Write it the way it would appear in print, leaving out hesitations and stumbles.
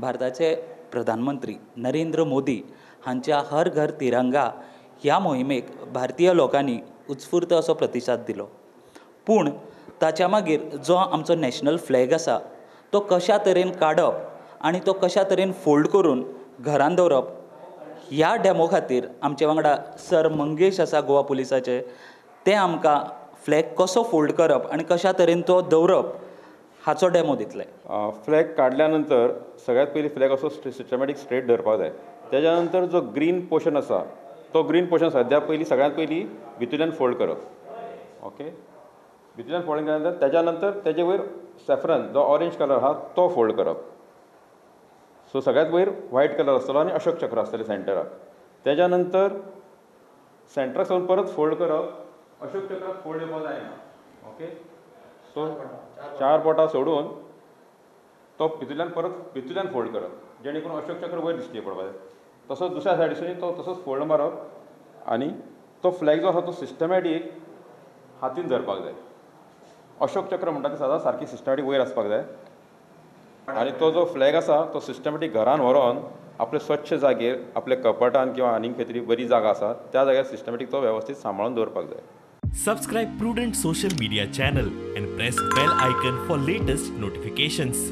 भारताचे प्रधानमंत्री नरेंद्र मोदी हांच्या हर घर तिरंगा ह्या मोहिमेक भारतीय लोकांनी उत्स्फूर्त असो प्रतिसाद दिलो. पूण ताच्या मागीर जो आमचो नॅशनल फ्लॅग आसा तो कशा तरेन काडप आनी तो कशा तरेन फोल्ड करून घरान दवरप ह्या डॅमो खातीर आमचे वांगडा सर मंगेश आसा गोवा पुलिसाचे, ते आमकां फ्लॅग कसो फोल्ड करप आनी कशा तरेन तो दवरप हाचो डॅमो दितले. फ्लॅग काडल्या नंतर सगळ्यात पयलीं फ्लॅग असो सिस्टमॅटीक स्ट्रेट धरपाक जाय. तेज्या नंतर जो ग्रीन पोर्शन आसा तो ग्रीन पोर्शन सद्या पयलीं सगळ्यात पयलीं भितूल्यान फोल्ड करप. ओके, भितूल्यान फोल्ड केल्या नंतर तेज्या नंतर तेजे वयर सॅफ्रन जो ऑरेंज कलर आहा तो फोल्ड करप. सो सगळ्यात वयर व्हायट कलर आसतलो आनी अशोक चक्र आसतलें सेंटराक. तेज्या नंतर सेंटराक सावन परत फोल्ड करप, अशोक चक्राक फोल्ड येवपाक जायना. ओके, सो चार बोटां सोडून तो भितूल्यान परत भितूल्यान फोल्ड करप जेणे करून अशोक चक्र वयर दिश्टी पडपाक जाय. तसोच दुसऱ्या सायडीसून तो तसोच फोल्ड मारप आनी तो फ्लॅग जो आसा तो सिस्टमॅटीक हातीन धरपाक जाय. अशोक चक्र म्हणटा ते सदांच सारकी सिस्टमॅटीक वयर आसपाक जाय आनी तो जो फ्लॅग आसा तो सिस्टमॅटीक घरान व्हरोन आपले स्वच्छ जागेर आपल्या कपाटान किंवा आनीक खंय तरी बरी जागा आसा त्या जाग्यार सिस्टमॅटीक तो वेवस्थीत सांबाळून दवरपाक जाय. Subscribe Prudent social media channel and press bell icon for latest notifications.